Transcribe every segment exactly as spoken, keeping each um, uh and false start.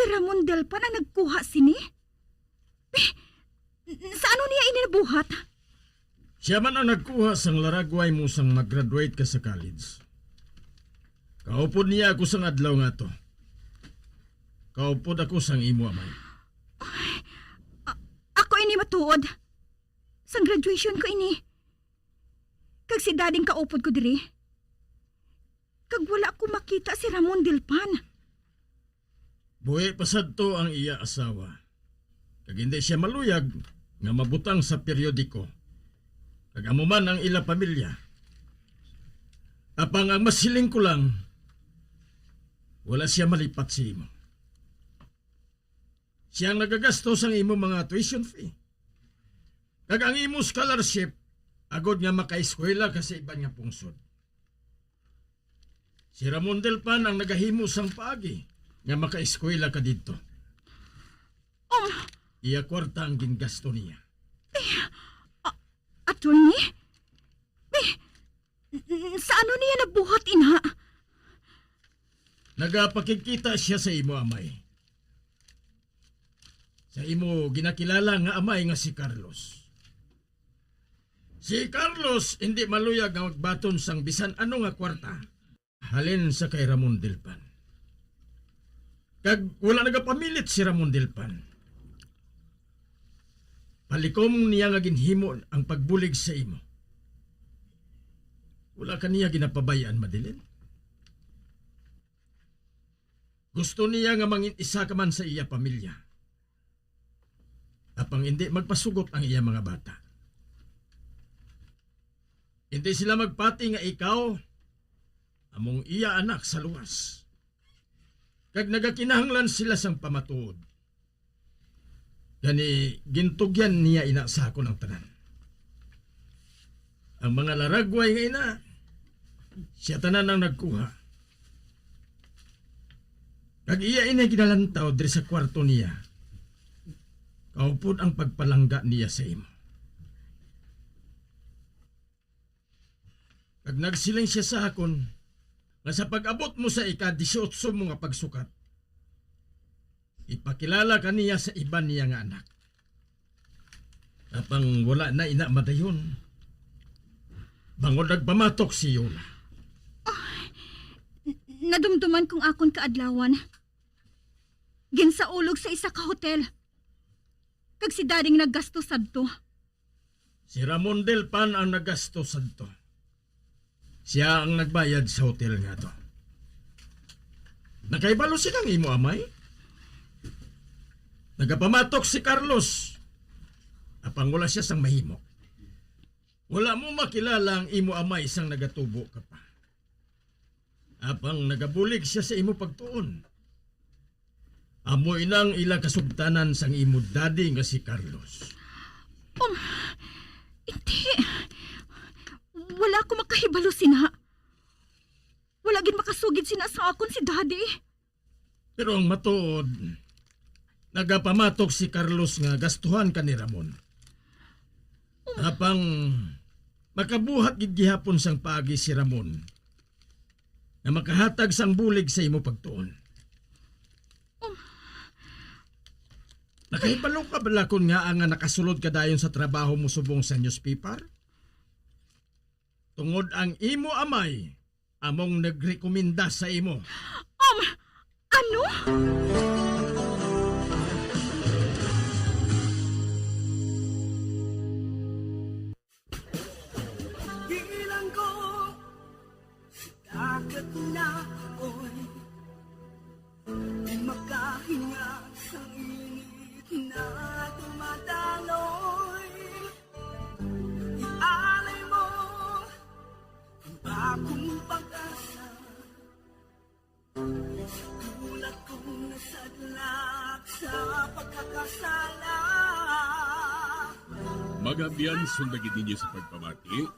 Si Ramon Delpan ang nagkuha sini? Eh, n-, sa ano niya ini nabuhat? Siya man ang nagkuha sang laragway mo sang mag-graduate ka sa college. Kaupod niya ako sang adlaw nga to. Kaupod ako sang imo amay. A-, ako ini matuod. Sang graduation ko ini. Kag si Daddy ang kaupod ko diri. Kag wala ko makita si Ramon Delpan. Buhi pa sadto ang iya asawa, kag hindi siya maluyag nga mabutang sa periodiko, kag amo man ang ila pamilya. Apang ang masiling ko lang, wala siya malipat sa imo. Siya ang nagagasto sang imo mga tuition fee, kag ang imo scholarship, agod nga makaeskwela ka sa iban nga pungsod. Si Ramon Delpan ang nagahimo sang paagi nga makaeskwela ka didto. Um, Iya kwarta ang gingasto niya. A-, attorney? Eh, n-, sa ano niya nabuhat ina? Nagapakigkita siya sa imo amay. Sa imo ginakilala nga amay nga si Carlos. Si Carlos hindi maluyag nga magbaton sang bisan ano nga kwarta halin sa kay Ramon Delpan. Kag wala nagapamilit si Ramon Delpan. Palikom niya nga ginhimo ang pagbulig sa imo. Wala ka niya ginapabay-an, Madeline. Gusto niya nga mangin-isa ka man sa iya pamilya. Apang indi magpasugot ang iya mga bata. Indi sila magpati nga ikaw among iya anak sa luwas. Kag nagakinahanglan sila sang pamatuod. Gani, gintugyan niya ina sa akon ang tanan. Ang mga laragway nga ina, siya tanan ang nagkuha. Kag iya ini ginalantaw diri sa kwarto niya. Kaupod ang pagpalangga niya sa imo. Kag nagsiling siya sa akon nga sa pag-abot mo sa ika-disiotso mo nga pagsukat, ipakilala ka niya sa iban niya nga anak. Apang wala na ina madayon, bangod nagpamatok si Yola. Ah, n-, nadumduman kong akon kaadlawan. Ginsaulog sa isa ka hotel. Kag si Daddy ang naggasto sadto. Si Ramon Delpan ang naggasto sadto. Siya ang nagbayad sa hotel nga to. Nakahibalo sila ang imo amay? Nagapamatok si Carlos. Apang wala siya sang mahimo. Wala mo makilala ang imo amay sang nagatubo ka pa. Apang nagabulig siya sa imo pagtuon. Amo ina ang ila kasugtanan sang imo daddy nga si Carlos. Um, hindi. Wala ako makahibalo sina. Wala gid makasugid sina sa akon si Daddy. Pero ang matuod, nagapamatok si Carlos nga gastuhan ka ni Ramon. Apang makabuhat gid gihapon sang paagi si Ramon nga makahatag sang bulig sa imo pagtuon. Um. Nakahibalo ka bala kon ngaa nga nakasulod ka dayon sa trabaho mo subong sa newspaper? Tungod ang imo amay among nagrekomenda sa imo. Um, ano? Bilanggo sa dagat na apoy, di makahinga sa init na dumadaloy. Ialay mo ang bagong pag-asa. Sa tulad kong nasadlak sa pagkakasala. Mga abyan, sundagi ninyo sa pagpamati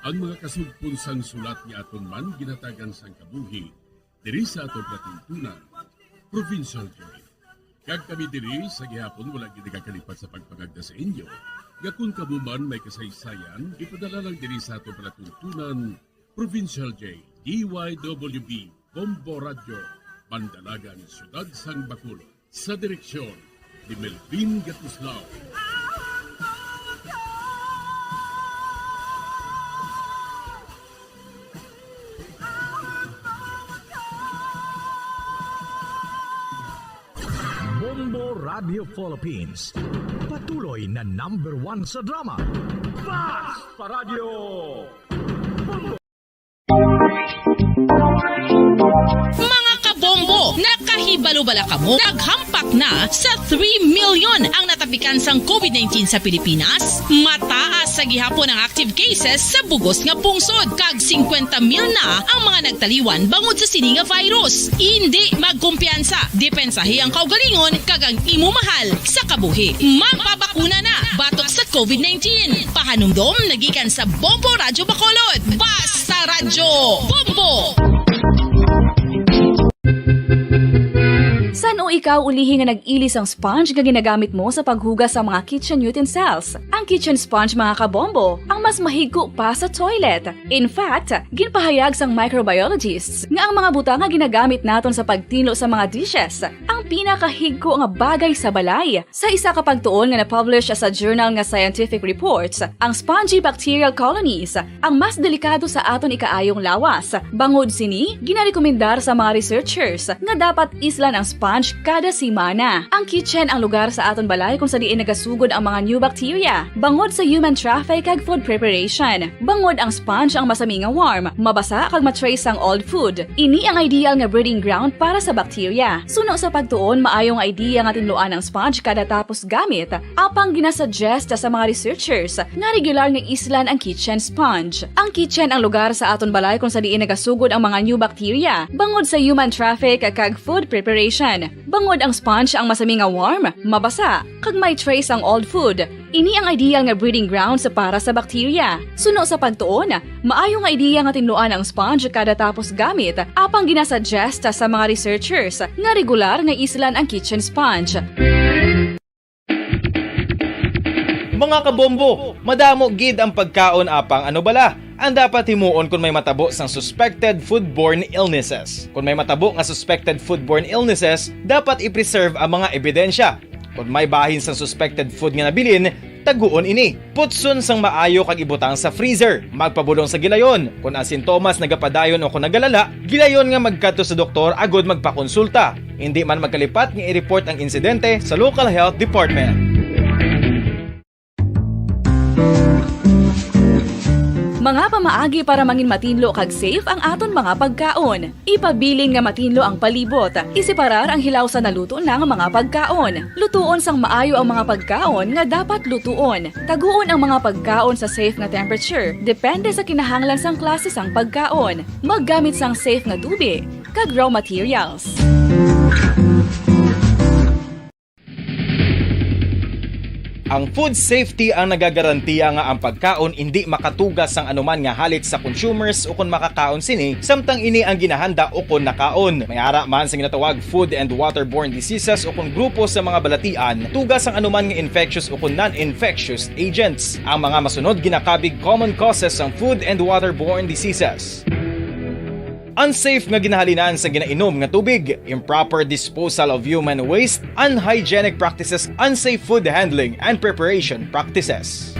ang mga kasugpon sang sulat nga aton man ginhatagan sang kabuhi diri sa aton palatuntunan, Provincial Joy. Kag kami diri sa gihapon wala gid nagakalipat sa pagpangagda sa inyo nga kon kamo man may kasaysayan, ipadala lang diri sa aton palatuntunan, Provincial J, D Y W B, Bombo Radyo, Mandalagan, Siyudad sang Bacolod. Sa direksyon ni Melvin Gatuslao. Bombo Radio Philippines, patuloy na number one sa drama. Basta Radio Bombo! Mga kabombo, nakahibalo bala kamo? Naghampak na sa three million ang natapikan sang covid nineteen sa Pilipinas. Mataas sa gihapon ang active cases sa bugos nga pungsod, kag singkwenta mil na ang mga nagtaliwan bangod sa sini nga virus. Indi magkumpiyansa, depensahi ang kaugalingon kag ang imo mahal sa kabuhi. Magpabakuna na batok sa covid nineteen. Pahanumdom na gikan sa Bombo Radyo Bacolod. Basta Radyo Bombo! San-o ikaw ulihi nga nag-ili sang sponge nga ginagamit mo sa paghugas sa mga kitchen utensils? Ang kitchen sponge, mga kabombo, ang mas mahigko pa sa toilet. In fact, ginpahayag sang microbiologists nga ang mga butang nga ginagamit naton sa pagtinlo sa mga dishes ang pinakahigko nga bagay sa balay. Sa isa ka pagtuon nga na-publish sa journal nga Scientific Reports, ang spongy bacterial colonies ang mas delikado sa aton ikaayong lawas. Bangod sini, ginarekomendar sa mga researchers nga dapat islan ang sponge kada semana. Ang kitchen ang lugar sa aton balay kung sa diin nagasugod ang mga new bacteria bangod sa human traffic kag food preparation. Bangod ang sponge ang masami nga warm, mabasa kag ma-trace sang old food. Ini ang ideal nga breeding ground para sa bacteria. Suno sa pagtuon, maayo nga idea nga tinluan ang sponge kada tapos gamit, apang ginasuggest sa mga researchers nga regular nga islan ang kitchen sponge. Ang kitchen ang lugar sa aton balay kung sa diin nagasugod ang mga new bacteria bangod sa human traffic kag food preparation. Bangod ang sponge ang masami nga warm, mabasa, kag may trace ang old food, ini ang ideal nga breeding ground sa para sa bacteria. Suno sa pagtuon, maayo nga idea nga tinluan ang sponge kada tapos gamit, apang ginasuggest sa mga researchers nga regular nga islan ang kitchen sponge. Mga kabombo, madamo gid ang pagkaon, apang ano bala ang dapat himuon kon may matabo sang suspected foodborne illnesses? Kon may matabo nga suspected foodborne illnesses, dapat i-preserve ang mga ebidensya. Kon may bahin sang suspected food nga nabilin, taguon ini. Putson sang maayo kag ibutang sa freezer. Magpabulong sa gilayon kon ang sintomas nagapadayon o kon nagalala. Gilayon nga magkadto sa doktor agud magpakonsulta. Indi man magkalipat nga i-report ang insidente sa local health department. Mga pamaagi para mangin matinlo kag safe ang aton mga pagkaon. Ipabilin nga matinlo ang palibot. Iseparar ang hilaw sa naluto na nga mga pagkaon. Lutuon sang maayo ang mga pagkaon nga dapat lutuon. Taguon ang mga pagkaon sa safe nga temperature, depende sa kinahanglan sang klase sang pagkaon. Maggamit sang safe nga tubi kag raw materials. Ang food safety ang nagagarantiya nga ang pagkaon indi makatuga sang anuman nga halit sa consumers ukon makakaon sini, samtang ini ang ginahanda ukon nakaon. May ara man sa ginatawag food and waterborne diseases ukon grupo sa mga balatian, tuga sang anuman nga infectious ukon non-infectious agents. Ang mga masunod ginakabig common causes sang food and waterborne diseases. Unsafe nga ginahalinan sa ginainom nga tubig, improper disposal of human waste, unhygienic practices, unsafe food handling and preparation practices.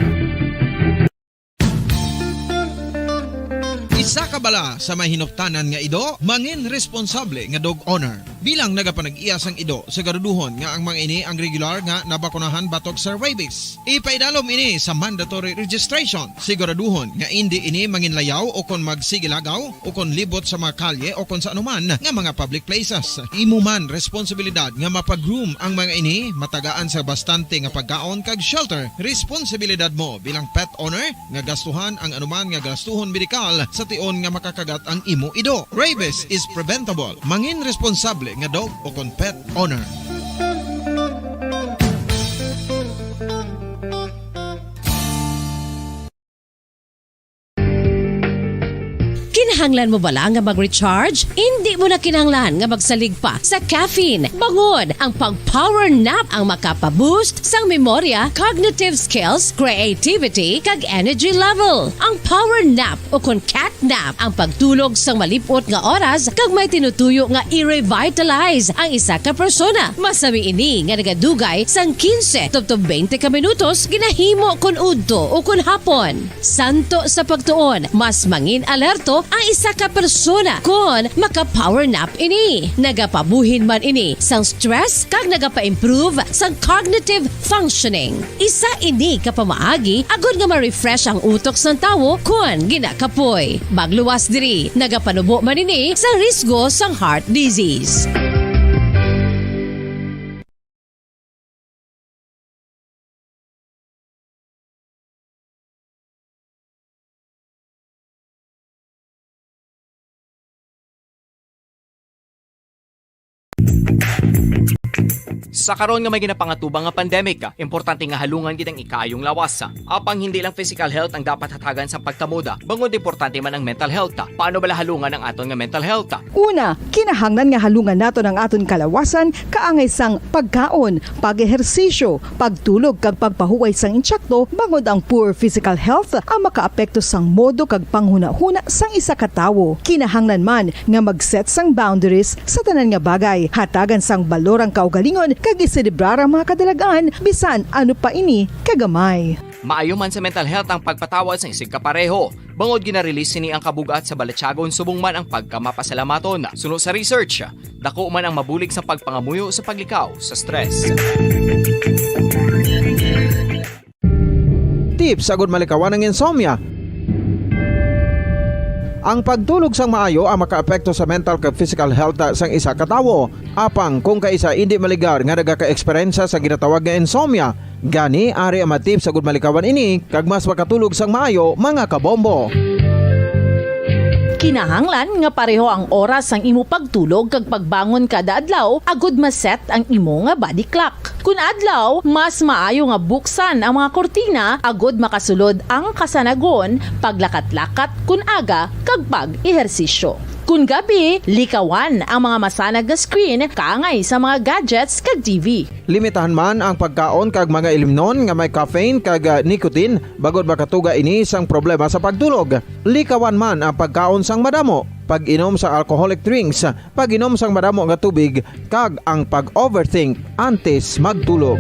Isa ka bala sa may hinuptanan nga ido, mangin responsable nga dog owner. Bilang nagapanag-iya sang ido, siguraduhon nga ang mga ini ang regular nga nabakunahan batok sa rabies. Ipaidalom ini sa mandatory registration. Siguraduhon nga indi ini manginlayaw o kon magsigilagaw o kon libot sa mga kalye o kon sa anuman nga mga public places. Imo man responsibilidad nga mapa-groom ang mga ini, matagaan sa bastante nga pagkaon kag shelter. Responsibilidad mo bilang pet owner nga gastuhan ang anuman nga gastuhon medikal sa tion nga makakagat ang imo ido. Rabies is preventable. Mangin responsable nga dog o kon pet owner. Kinahanglan mo bala nga mag-recharge? Indi mo na kinahanglan nga magsalig pa sa caffeine, bangod ang pag-power nap ang makapa-boost sang memorya, cognitive skills, creativity, kag energy level. Ang power nap, o kon cat nap, ang pagtulog sang malip-ot nga oras kag may tinutuyo nga i-revitalize ang isa ka persona. Masami ini nga nagadugay sang quince tubtob twenty ka minutos, ginahimo kon udto o kon hapon. Santo sa pagtuon, mas mangin alerto ang isa ka persona kon maka-power nap ini. Nagapabuhin man ini sang stress kag nagapa-improve sang cognitive functioning. Isa ini ka pamaagi agod nga ma-refresh ang utok sang tawo kon ginakapoy. Magluwas diri, nagapanubo man ini sa risgo sang heart disease. Sa karon nga may ginapangatubang nga pandemic, importante nga halungan gid ang ikaayong lawas. Apang hindi lang physical health ang dapat hatagan sa pagtamod, bangod importante man ang mental health. Paano bala halungan ang aton nga mental health? Una, kinahanglan nga halungan naton ang aton kalawasan kaangay sang pagkaon, pag-ehersisyo, pagtulog kag pagpahuway sang insakto, bangod ang poor physical health ang makaapekto sang modo kag panghunahuna sang isa ka tawo. Kinahanglan man nga mag-set sang boundaries sa tanan nga bagay, hatagan sang balor ang kaugalingon kag iselebrar ang mga kadalagan, bisan ano pa ini kagamay. Maayo man sa mental health ang pagpatawad sang isigkapareho, bangod gina-release sini ang kabug-at sa balatyagon subong man ang pagkamapasalamaton. Suno sa research, dako man ang mabulig sa pagpangamuyo sa paglikaw sa stress. Tips agud malikawan ang insomnia. Ang pagtulog sang maayo ang makaapekto sa mental kag physical health sang isa ka tawo. Apang kung kaisa indi maligar nga nagaka-eksperyensya sa ginatawag nga insomnia, gani ari ang mga tips agud malikawan ini kag mas makatulog sang maayo, mga kabombo. Kinahanglan nga pareho ang oras sang imo pagtulog kag pagbangon kada adlaw agud ma-set ang imo nga body clock. Kun adlaw, mas maayo nga buksan ang mga kurtina agud makasulod ang kasanagon, paglakat-lakat kun aga, kag pag-ehersisyo. Kun gabi, likawan ang mga masanag nga screen kaangay sa mga gadgets kag T V. Limitahan man ang pagkaon kag mga ilimnon nga may caffeine kag, ah, nicotine, bangod makatuga ini sang problema sa pagtulog. Likawan man ang pagkaon sang madamo, pag-inom sa alcoholic drinks, pag-inom sang madamo nga tubig, kag ang pag-overthink antes magtulog.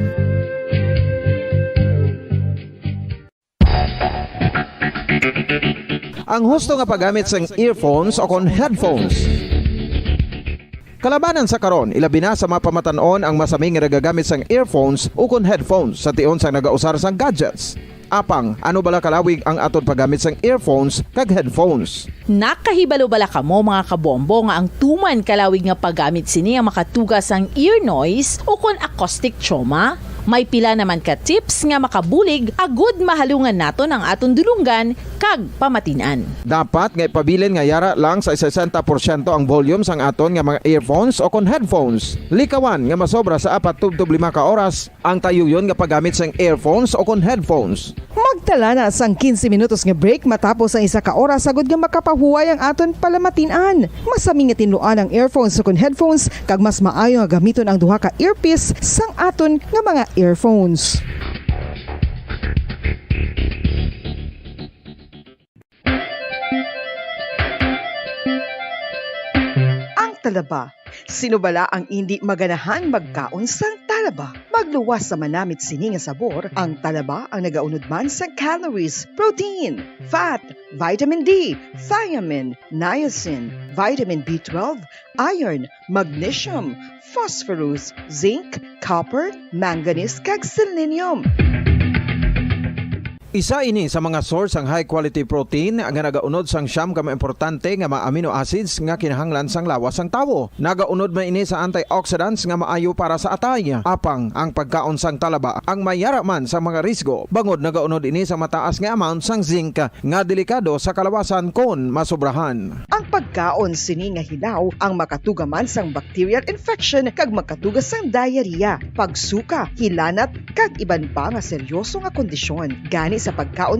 Ang husto nga paggamit sang earphones o kon headphones. Kalabanan sa karon, ilabi na sa mga pamatan-on ang masami nga nagagamit sang earphones o kon headphones sa tion sang nagausar sang gadgets. Apang, ano bala kalawig ang aton paggamit sang earphones kag headphones? Nakahibalo bala kamo, mga kabombo, nga ang tuman kalawig nga paggamit sini ang makatuga sang ear noise o kon acoustic trauma? May pila naman ka tips nga makabulig agud mahalungan naton ang aton dulonggan kag pamatin-an. Dapat nga ipabilin nga yara lang sa sesenta porsyento ang volume sang aton nga mga earphones o kon headphones. Likawan nga masobra sa apat tubtob lima ka oras ang tayuyon nga paggamit sang earphones o kon headphones. Magtala na sang quince minutos nga break matapos ang isa ka oras agud nga makapahuway ang aton palamatin-an. Masami nga tinluan ang earphones o kon headphones, kag mas maayo nga gamiton ang duha ka earpiece sang aton nga mga earphones. Ang talaba. Sino bala ang indi maganahan magkaon sang talaba? Magluwas sa manamit sini nga sabor, ang talaba ang nagaunod man sang calories, protein, fat, vitamin D, thiamine, niacin, vitamin B twelve, iron, magnesium, phosphorus, zinc, copper, manganese, kag selenium. Isa ini sa mga source sang high quality protein nga nagaunod sang siyam ka mga importante nga mga amino acids nga kinahanglan sang lawas sang tawo. Nagaunod man ini sa antioxidants nga maayo para sa atay. Apang ang pagkaon sang talaba ang mayara man sa mga risgo, bangod nagaunod ini sa mataas nga amount sang zinc nga delikado sa kalawasan kon masobrahan. Ang pagkaon sini nga hilaw ang makatuga man sang bacterial infection kag makatuga sang diarrhea, pagsuka, hilanat, kag iban pa nga seryoso nga kondisyon. Gani sa pagkaon